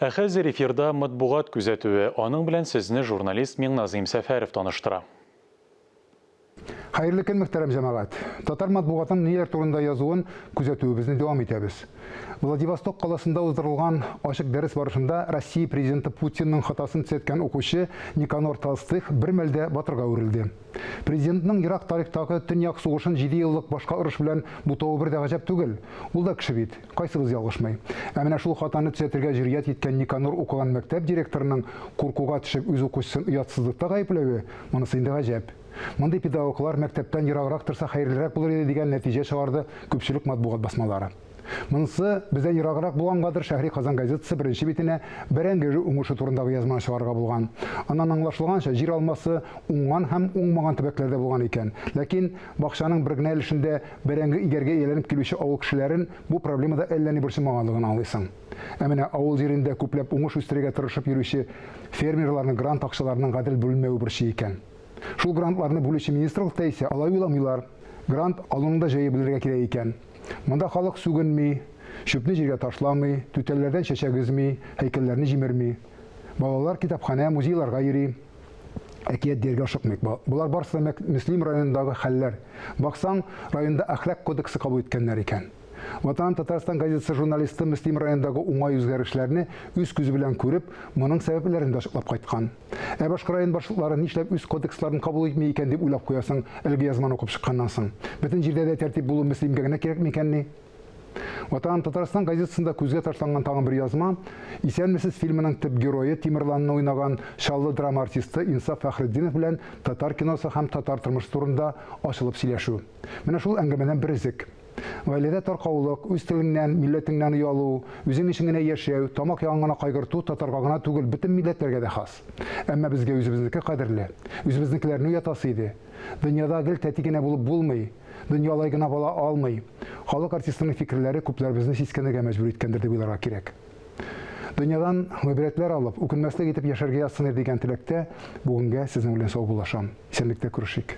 Ә хәзер эфирда матбугат күзәтүе, аның белән сезне журналист Миңназыйм Сәфәров таныштыра. Хәерле көн, мөхтәрәм җәмәгать! Татар матбугатының ниләр турында язуын күзәтүебезне дәвам итәбез. Владивосток каласында уздырылган ачык дәрес барышында Россия Президенты Путинның хатасын төзәткән укучы Никанор Толстых бер мәлдә батырга әверелде. Президентның ерак тарихтагы Төньяк сугышын җидееллык башка орыш белән бутавы бер дә гаҗәп түгел. Ул да кеше бит. Кайсыбыз ялгышмый? Ә менә шул хатаны төзәтергә җөрьәт иткән Никанор укыган мәктәп директорының куркуга төшеп үз укучысын оятсызлыкта гаепләве, монысы инде гаҗәп. Мондый педагоглар мәктәптән ераграк торса хәерлерәк булыр иде дигән нәтиҗә чыгарды күпчелек матбугат басмалары. Монысы бездән ераграк булгангадыр Шәһри Казан газетасы беренче битенә бәрәңге уңышы турындагы язманы чыгарырга булган. Аннан аңлашылганча, җир алмасы уңган һәм уңмаган төбәкләрдә булган икән. Ләкин бакчаның бер генә өлешендә бәрәңге игәргә ияләнеп килүче авыл кешеләрен бу проблема да әллә ни борчымаганлыгын аңлыйсың. Ә менә авыл җирендә күпләп уңыш үстерергә тырышып йөрүче фермерларны грант акчаларының гадел бүленмәве борчый икән. Шул грантларны бүлүче министрлыкта исә алай уйламыйлар. Грант алуның да җае белергә кирәк икән. Монда халык сүгенми, чүпне җиргә ташламый, түтәлләрдән чәчәк өзми, һәйкәлләрне җимерми. Балалар китапханә, музейларга йөри. Әкият дияргә ашыкмыйк. Болар барысы да Мөслим районындагы хәлләр. Баксаң, районда әхлак кодексы кабул иткәннәр икән. Ватаным Татарстан газетасы журналисты Мөслим районындагы уңай үзгәрешләрне үз күзе белән күреп, моның сәбәпләрен дә ачыклап кайткан. Ә башка район башлыклары нишләп үз кодексларын кабул итми икән дип уйлап куясың, әлеге язманы укып чыкканнан соң. Бөтен җирдә дә тәртип булу Мөслимгә генә кирәк микәнни? Ватаным Татарстан газетасында күзгә ташланган тагын бер язма, Исәнмесез фильмының төп герое Тимерланны уйнаган Чаллы драма артисты Инсаф Фәхретдинов белән татар киносы һәм татар тормышы турында ачылып сөйләшү. Менә шул әңгәмәдән бер өзек. Гаиләдә таркаулык, үз телеңнән, милләтеңнән оялу, үзең өчен генә яшәү, тамак ягын гына кайгырту татарга гына түгел, бөтен милләтләргә дә хас. Әмма безгә үзебезнеке кадерле. Үзебезнекеләрне уятасы иде. Дөньяда гел тәти генә булып булмый. Дөнья алай гына бала алмый. Халык артистының фикерләре күпләребезне сискәнергә мәҗбүр иткәндер дип уйларга кирәк. Дөньядан гыйбрәтләр алып, үкенмәслек итеп яшәргә язсын иде дигән теләктә, бүгенгә сезнең белән саубуллашам. Исәнлектә күрешик.